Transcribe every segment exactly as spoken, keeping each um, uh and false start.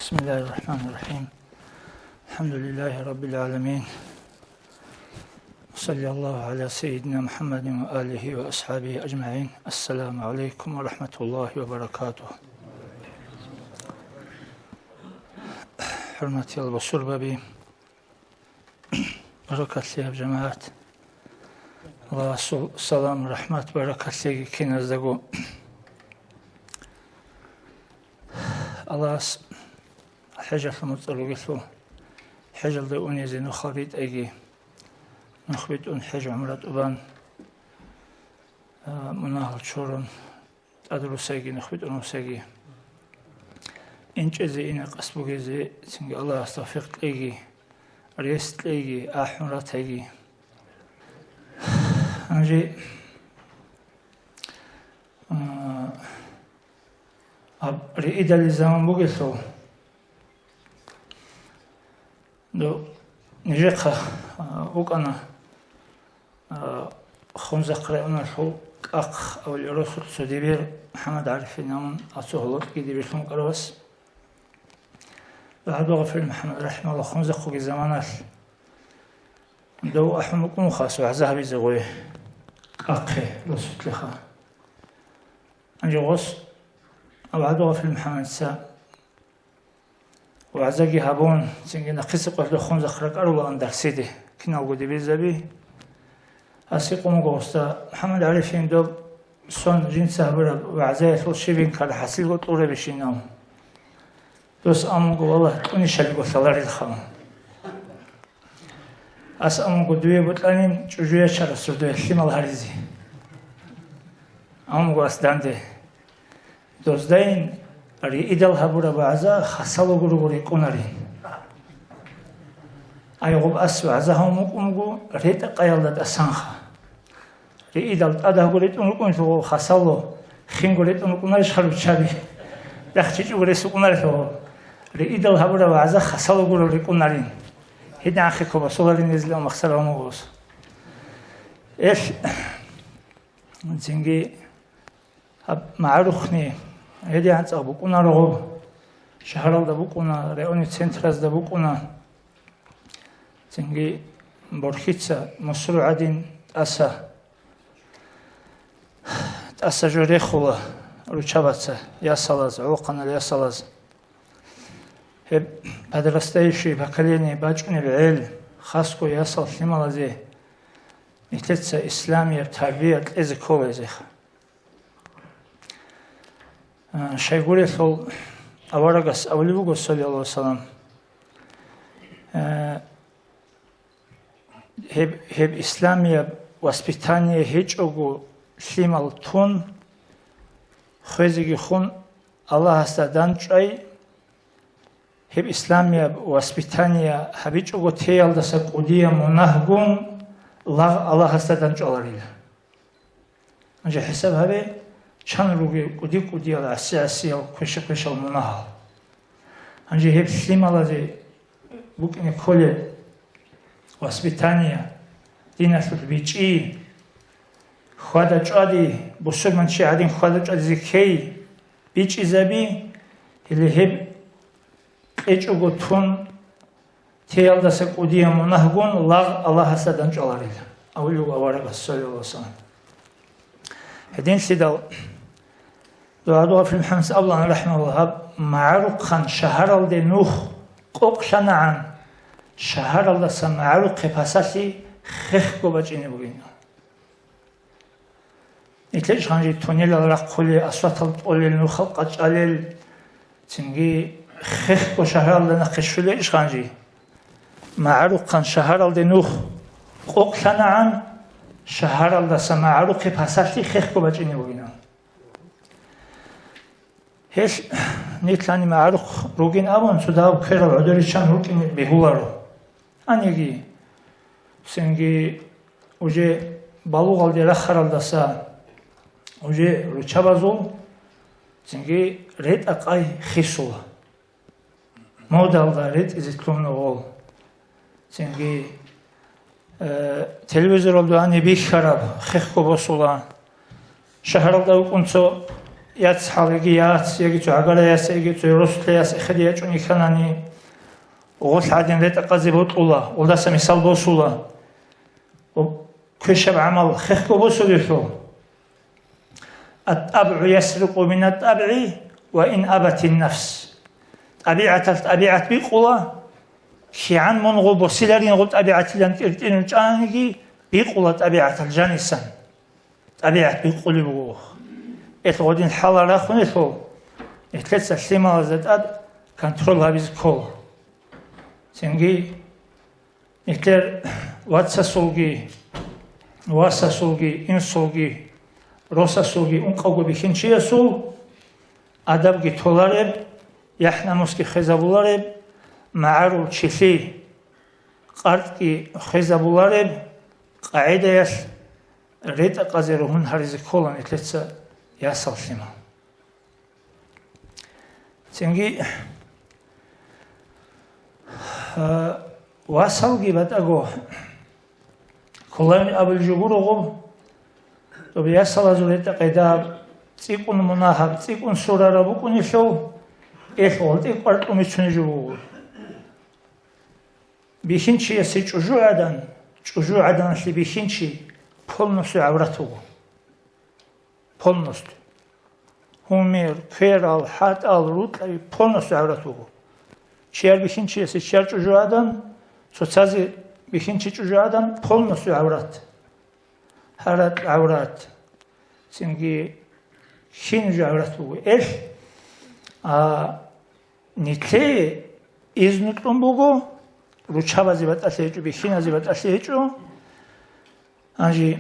بسم الله الرحمن الرحيم. الحمد لله رب العالمين. وصلى الله على سيدنا محمد وآله وأصحابه أجمعين. السلام عليكم ورحمة الله وبركاته. ХӀурматиял бусурбаби, баракатлъияб жамагӀат! Аллагьасул салам, рахӀмат, баракатлъиги киназдаго. Аллагьас хӀежалъул муцӀал ругелъул, хӀежалде унизе нухал ритӀайги, нух битӀун хӀеж-гӀумра тӀубан, а, мунагьал чурун, тӀадрусайги, нух битӀун русайги, инчӀезе, инакъас бугезе цинги Аллагьас тавфикъ кьеги, рес кьеги, ахӀун ратайги. Гьанже, а, гьаб риидалил заман бугелъул, ду-, нижехъа, а, вукӀана, а, Хунзахъ районалъул КӀахъ авлиярасул цо дибир МухӀаммад ГӀарифин абун, ацу гьолотӀги дибирлъун вукӀарав вас. ВагӀабдулгъафил МухӀаммад рахӀимагьуллагь Хунзахъуги заманалъ дов ахӀун букӀунха ас вагӀза гьабизе гъой КӀахъе, росулъеха. Гьанже гъос ВагӀабдулгъафил МухӀаммадица вагӀзаги гьабун, цинги нахъисеб къоялъ Хунзахъ ракӀарулаан дарсиде, киналго дибирзаби. Гьасе къун буго гъосда, МухӀаммад ГӀарифин, доб сон жинца гьабураб вагӀзаялъул щибин ккараб хӀасилго кьурабищинав? Дос амунго, валлагь, кьунищали госаларилха. Ас амунго, дуе бокьанин чӀужу ячарасул дуе лъимал гьаризе. Амунго ас данде. Доздайин риидал гьабураб вагӀза хасалого руго рекӀунарин. Ай гъуб ас вагӀза гьавун вукӀунго, ретӀа-къаялда тӀасанха. Риидал тӀадагьго ретӀун рукӀунелъул хасало, хинго ретӀун рукӀунарищха руччаби? ЯхъчӀичӀого рес букӀунарелъул. Риидал гьабураб вагӀза хасалого руго рекӀунарин. Гьедин ахъе ккоба соларин незлъун махсар гьавун вугос. Эл, цинги гьаб магӀарухъни гьедигӀан цӀакъ букӀунаро гъоб, шагьаралда букӀуна, районный центразда букӀуна. Цинги борхьица мусру гӀадин тӀаса, тӀаса жо рехула руччабаца, ясалаз, гӀолохъанал ясалаз. Гьеб подрастающее поколение бачӀунеб гӀел, хасго ясал лъималазе нилъеца исламияб тарбия кьезе ккола гьезеха. А, щайгурелъул аварагас абулеб буго, саллаллагьу гӀалайгьи ва саллам, а, гьеб, гьеб исламияб воспитание гьечӀого лъимал тун, хвезеги хун, Аллагьасда дандчӀвай, гьеб исламияб воспитание гьабичӀого теялдаса кӀудияб мунагьгун лагъ Аллагьасда дандчӀваларила. Гьанже хӀисаб гьабе, чан ругел кӀуди-кӀудиял, гӀаси-гӀасиял, квеша-квешал мунагьал. Гьанже гьеб лъималазе букӀине кколеб воспитание, диналъул бичӀчӀи, хьвада-чӀвади, бусурманчи гӀадин хьвада-чӀвадизе ккей, бичӀчӀизаби, гьеле гьеб кьечӀого тун, теялдаса кӀудияб мунагьгун лагъ Аллагьасда дандчӀваларила, абулеб аварагас, саллаллагьу гӀалайгьи ва саллам. Гьединлъидал дугӀадугъа фил хӀамс абулан, рахӀмагьуллагь, гьаб магӀарухъан шагьаралде нух къокълъанагӀан, шагьаралдаса магӀарухъе пасалъи хехго бачӀине бугин. Нилъер иш гьанже туннелал рахъулел, асфальтал тӀолел, нухал къачӀалел, цинги хехго шагьаралда нахъе щулел иш гьанже. МагӀарухъан шагьаралде нух къокълъанагӀан, шагьаралдаса магӀарухъе пасалъи хехго бачӀине бугинан. Гьелъ нилъани магӀарухъ ругин абун, цо дагьаб кверал гӀодориччан рукӀине бегьуларо. Гьаниги, цинги уже балугъалде рахаралдаса уже руччабазул цинги ретӀа-къай хисула. Модалда ретӀизе лъугьуна гъол. Цинги, э, телевизоралда гьаниб бихьараб хехго босула. Шагьаралда вукӀун цо яц хӀалиги яц, яги цо гӀагараяс, яги цо росулъаяс эхеде ячӀун йихьанани, гъолъ гӀадин ретӀа-къазе бокьула, гъолдаса мисал босула. Квешаб гӀамал хехго босулелъул. «АттӀабгӀу ясрикъу мина тӀабгӀи ва ин абатин нафс». ТӀабигӀаталъ тӀабигӀат бикъула, кигӀан мун гъо босиларин гъо тӀабигӀатилан тӀиртӀинун чӀананиги, бикъула тӀабигӀаталъ жанисан. ТӀабигӀат бикъулеб буго. Эл гъодин хӀалал рахунелъул, нилъеца лъималазда тӀад контроль гьабизе ккола. Цинги нилъер вацасулги, васасулги, инсулги, росасулги, ункъавго бихьинчиясул адабги толареб, яхӀ-намусги хвезабулареб, магӀарул чилъи, къартӀги хвезабулареб къагӀидаялъ ретӀа-къазе ругьун гьаризе ккола нилъеца ясал лъимал. Цинги, а, васалги батӀаго кколарин абулеб жо гуро гъоб, тӀуб ясалазул ретӀа-къайда, цӀикӀкӀун мунагьаб, цӀикӀкӀун сурараб букӀунелъул, эл гъолтӀи кӀвар кьун бицунеб жо буго. Бихьинчиясе чӀужугӀадан, чӀужугӀаданалъе бихьинчи полностью гӀаврат буго. Полностью. Гьумер, кверал, хӀатӀал, рукьаби полностью гӀаврат буго. Чияр бихьинчиясе чияр чӀужугӀадан, цоцазе бихьинчи чӀужугӀадан полностью гӀаврат. Гьаракь гӀаврат. Цинги хин жо гӀаврат буго. Эл, а, Нилъее изну кьун буго, руччабазе батӀалъи гьечӀо, бихьиназе батӀалъи гьечӀо. Гьанже,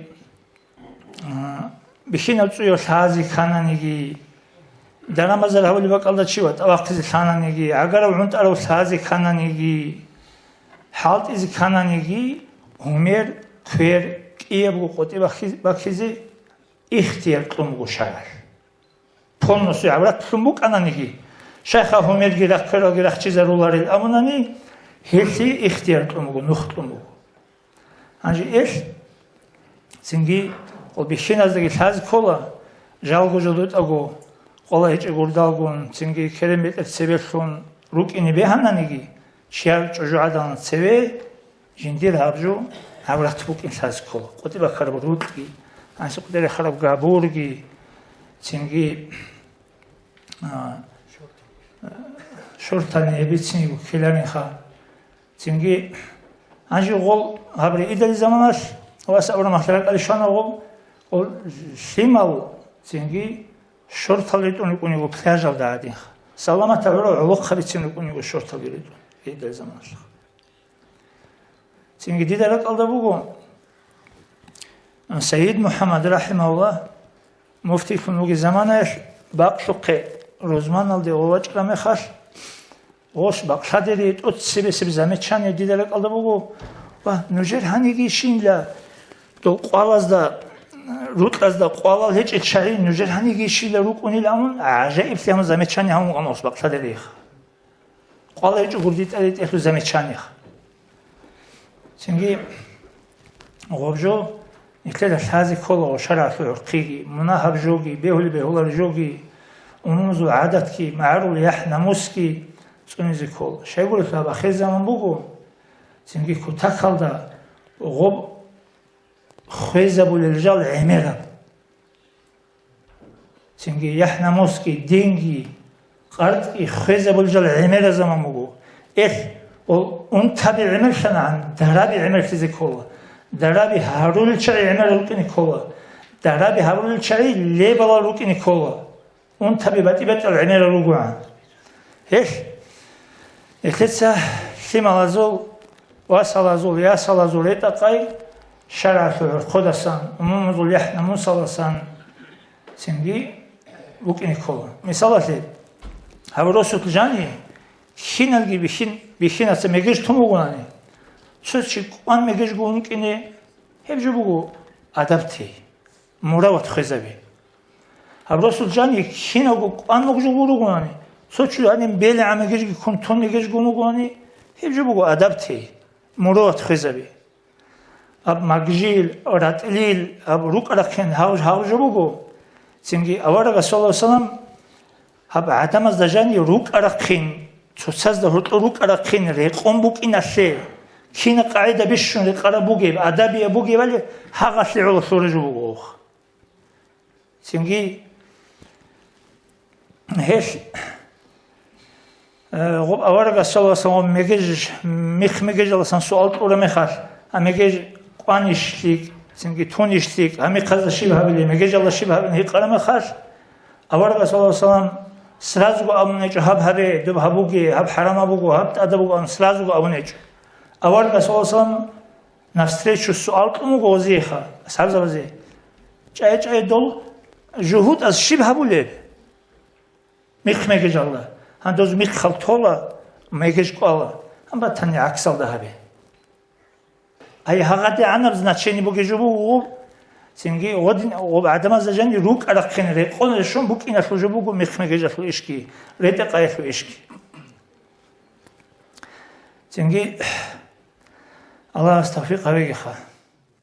а, бихьинаб цӀуяв лъазе ккананиги, даран-базар гьабулеб бакӀалда чи ватӀа вахъизе лъананиги, гӀагарав-гӀунтӀарав лъазе ккананиги, хӀалтӀизе ккананиги, гьумер, квер, кӀиябго къотӀи бахъи-, баккизе ихтияр кьун буго шаргӀалъ. Полностью гӀавратлъун букӀананиги, шайха гьумерги рахъ-квералги рахчизаруларел абунани, гьелъие ихтияр кьун буго, нух кьун буго. Гьанже эл цинги къо бихьиназдаги лъазе ккола, жалго жо дутӀаго, къола гьечӀеб гурдалгун, цинги керен бетӀер цебелъун рукӀине бегьананиги, чияр чӀужугӀадан цеве, жиндир гьаб жо гӀаврат букӀин лъазе ккола. КъотӀи бакараб рукьги, гьанже къотӀи рахараб габурги, цинги, а, шортани гьебицин ккеларинха. Цинги гьанже гъол гьаб риидали заманалъ, ва сабур махлара кӀали щвана гъол, гъол лъимал цинги шортал ритӀун рукӀун йиго пляжалда гӀадинха. Саламатаб гӀурал гӀолохъабицин рукӀун йиго шортал ритӀун риидали заманалъ. Цинги дида ракӀалда буго, Сайид МухӀаммад рахӀимагьуллагь муфтийлъун вугеб заманаялъ бакълъухъе рузманалде гъов вачӀараб мехалъ, гъос бакълъадериги тӀоцебесеб замечание дида ракӀалда буго, ва нужер гьанигищинла дол къвалазда, рукьазда къвалал гьечӀел чагӀи нужер гьанигищила рукӀунил абун, гӀажаиблъи гьабун замечание гьабун вукӀана гъос бакълъадериха. Къвала гьечӀо гурдитӀа-ритӀелъул замечаниеха. Цинги гъоб жо нилъеда лъазе ккола гъошаралъул гӀурхъиги, мунагьаб жоги, бегьули-бегьулареб жоги, умумузул гӀадатги, магӀарул яхӀ-намусги цӀунизе ккола. Щайгурелъул гьаб ахирзаман буго, цинги кутакалда гъоб хвезабулел жал гӀемераб. Цинги яхӀ-намусги, динги, къартӀги хвезабулел жал гӀемераб заман буго. Эх, ол унтаби гӀемерлъанагӀан, дараби гӀемерлъизе ккола. Дараби гьарулел чагӀи гӀемерал рукӀине ккола. Дараби гьарулел чагӀи лебалал рукӀине ккола. Унтаби батӀи-батӀиял гӀемерал ругогӀан. Гьелъ, нилъеца лъималазул, васалазул, ясалазул ретӀа-къай шаргӀалъул гӀурхъудасан, умумузул яхӀ-намусаласан цинги букӀине ккола. Мисалалъе, гьаб росулъ жани, киналги бихьин-, бихьинаца мегеж тун бугони, цо чи кӀван мегежго ункӀине, гьеб жо буго адаб тей, мурават хвезаби. Гьаб росулъ жани киналго кӀван мегежго ругони, цо чи гьаниб белегӀан мегежги ккун тун мегежго вугони, гьеб жо буго адаб тей, мурават хвезаби. Аб магжил, ратӀлил, аб рукӀа-рахъин гьав-, гьав жо буго. Цинги аварагас, саллаллагьу гӀалайгьи вассалам, гьаб гӀадамазда жанив рукӀарахъин, цоцазда гьоркьор рукӀарахъин рекъон букӀиналъе, кина къагӀида бищун рекъараб бугеб, адабияб бугебали, гьагъалъе гӀоло лъуражу буго. Цинги гьелъ, э, гъуб аварагас, саллаллагьу гӀалайгьи вассалам, мегеж-, мих мегежаласан суал кьура мехалъ, а мегеж кӀванищ лъикӀ, цинги тунищ лъикӀ, гьамихъазда щиб гьабилеб, мегежалда щиб гьабилеб гьикъара мехалъ, аварагас, саллаллагьу гӀалайгьи вассалам, сразуго абун гьечӀо: «Гьаб гьабе, доб гьабуге, гьаб хӀарамаб буго, гьаб тӀадаб буго», – абун сразуго абун гьечӀо. Аварагас, саллаллагьу гӀалайгьи вассалам, навстречу суал кьун буго гъозиеха, асхӀабзабазе: «ЧӀай-чӀай дол жугьутӀаз щиб гьабулеб?» Мих мегежалда. Гьандоз миххал тола, мегеж кӀвала. Гьанбатани гӀаксалда гьабе. Ай гьагъадигӀанаб значение бугеб жо буго. Цинги гъодин, гъоб гӀадамазда жанир рукӀарахъин рекъон рещун букӀиналъул жо буго мих мегежалъул ишги, ретӀа-къаялъул ишги. Цинги Аллагьас тавфикъ гьабегиха.